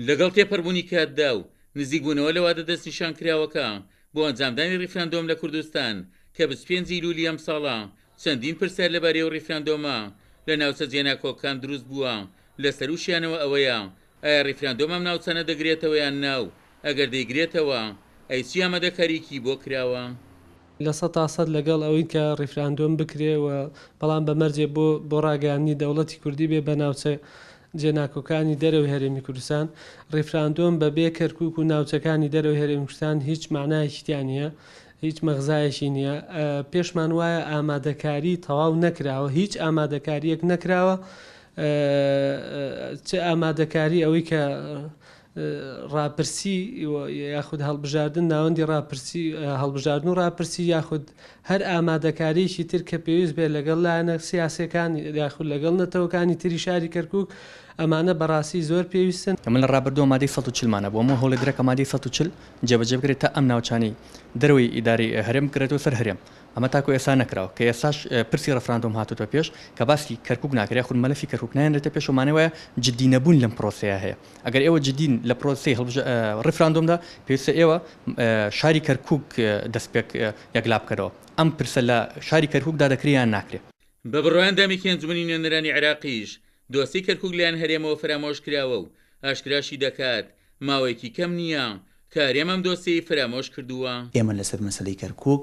لەگەڵ تێپەڕبوونی کاتدا و نزیکبوونەوە لە وادە دەستنیشانکراوەکە بۆ ئەنجامدانی ڕیفراندۆم لە کوردستان کە 25 ی ئەیلولی ئەمساڵە، چەندین پرسیار لەبارەی ئەو ڕیفراندۆمە لە ناوچە جێناکۆکەکان دروست بووە، لە سەرووشیانەوە ئەوەیە ئایا ڕیفراندۆم ئەم ناوچانە دەگرێتەوە یان نا و ئەگەر دەیگرێتەوە ئەی چی ئامادەکاریی بۆ کراوە؟ 100% لەگەڵ ئەوەین کە ڕیفراندۆم بکرێ و بەڵام بە مەرجێ بۆ بۆ ڕاگەیاندنی دەوڵەتی کوردی بێ بە ناوچە جێناکۆکانی دەرەوەی هەرێمی کوردستان. ڕیفراندۆم بە بێ کەرکوک و ناوچەکانی دەرەوەی هەرێمی کوردستان هیچ مەعنایەکی تیا نییە، هیچ مەغزایەکی نییە. پێشمان وایە ئامادەکاری تەواو نەکراوە، هیچ ئامادەکارییەک نەکراوە، چ ئامادەکاری ئەوەی کە ڕاپرسی یاخود هەڵبژاردن ناوەندی ڕاپرسی هەڵبژاردن و ڕاپرسی یاخود هەر ئامادەکارییەکی تر کە پێویست بێت لەگەڵ لایەنە سیاسیەکان یاخود لەگەڵ نەتەوەکانی تری شاری کەرکوک ئەمانە بەڕاستی زۆر پێویستن. ئێمە لە ڕابردووە مادەی 140 مان هەبوو، ئەمە هەوڵێ درا کە مادەی 140 جێبەجێ بکرێت تا ئەم ناوچانەی دەرەوەی ئیدارەی هەرێم بکرێتەوە سەر هەرێم. ئەمە تاکو ئێستا نەکراوە، کە ئێستاش پرسی ڕێفراندۆم هاتۆتە پێش کە باسی کەرکوک ناکرێت یاخود مەلەفی کەرکوک نایەنرێتە پێشەوە مانای وایە جدی نەبوون لەم پرۆسەیە هەیە. ئەگەر ئێوە جدین لە پرۆسەی ڕیفراندۆمدا پێویستە ئێوە شاری کەرکوک دەست پێک یەکلا بکەنەوە. ئەم پرسە لە شاری کەرکوکدا دەکرێ یان ناکرێ؟ بە بڕوای ئەندامێکی ئەنجومەنی نوێنەرانی عێراقیش، دۆسیەی کەرکوک لایەن هەرێمەوە فەرامۆش کراوە و ئاشکراشی دەکات، ماوەیەکی کەم نییە کە هەرێم ئەم دۆسیەی فەرامۆش کردووە. ئێمە لەسەر مەسەلەی کەرکوک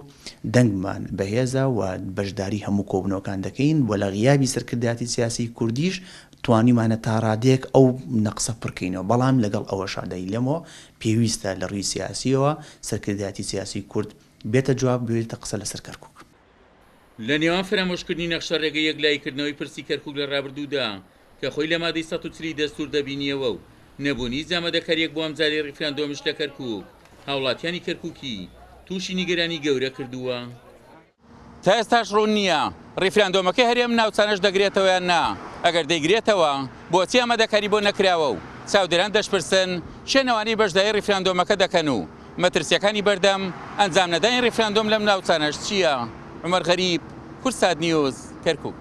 دەنگمان بەهێزە و بەشداری هەموو کۆبوونەوەکان دەکەین و لە غیابی سەرکردایەتی سیاسی کوردیش توانیومانە تا ڕادەیەک ئەو نەقسە پڕکەینەوە، بەڵام لەگەڵ ئەوەشا دەیلێمەوە پێویستە لە ڕووی سیاسییەوە سەرکردایەتی سیاسی کورد بێتە جواب، بێتە قسە لەسەر کەرکوک. لە نێوان فەرامۆشکردنی نەخشەڕێگەی یەکلاییکردنەوەی پرسی کەرکوک لە ڕابردوودا کە خۆی لە مادەی 140 ی دەستوور دەبینیەوە و نەبوونی هیچ ئامادەکارییەک بۆ ئەمجارەی ڕیفراندۆمیش لە کەرکوک، هاوڵاتیانی کەرکوکی تووشی نیگەرانی گەورە کردووە. تا ئێستاش ڕوون نییە ڕیفراندۆمەکەی هەرێم ناوچانەش دەگرێتەوە یان نا، ئەگەر دەیگرێتەوە بۆچی ئامادەکاری بۆ نەکراوە و چاودێران دەشپرسن کێن ئەوانەی بەشداری ڕیفراندۆمەکە دەکەن و مەترسییەکانی بەردەم ئەنجامنەدانی ڕیفراندۆم لەم ناوچانەش چییە؟ عومەر غەریب، کوردسات نیوز، کەرکوک.